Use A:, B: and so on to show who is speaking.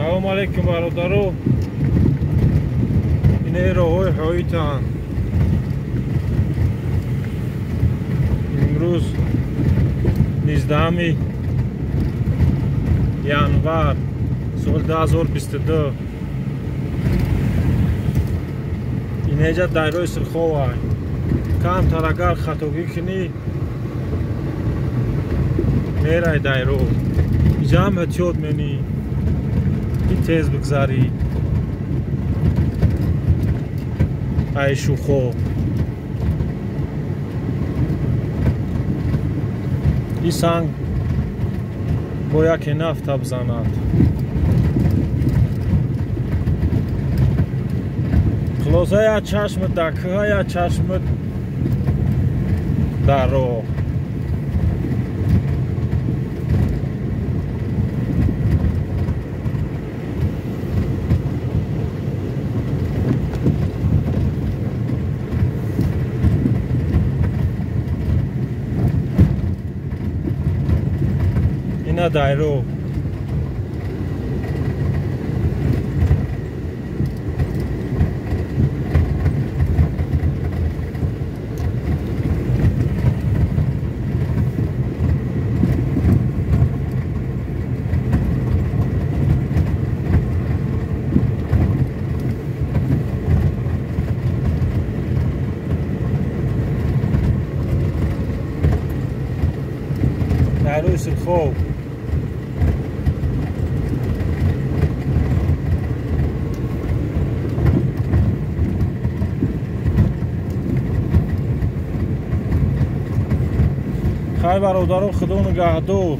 A: Салом алейкум бародаро. Ине роҳҳои ҳоитанд. Имрӯз 19 январ соли 2022. Инеҷа дайрои Сирховай. Камтар агар хатогӣ кунӣ мерай дайро. Иҷаам эҳтиёт менӣ ки тез бигзарӣ. Ай шӯхо. И санг бо яке нафта бизанад. Хулоса як чашмат дар кӯҳа, як чашмат дар роҳ. Ина дайро. Дайрои Сирхов. Хай бародаро, худо нигаҳдор.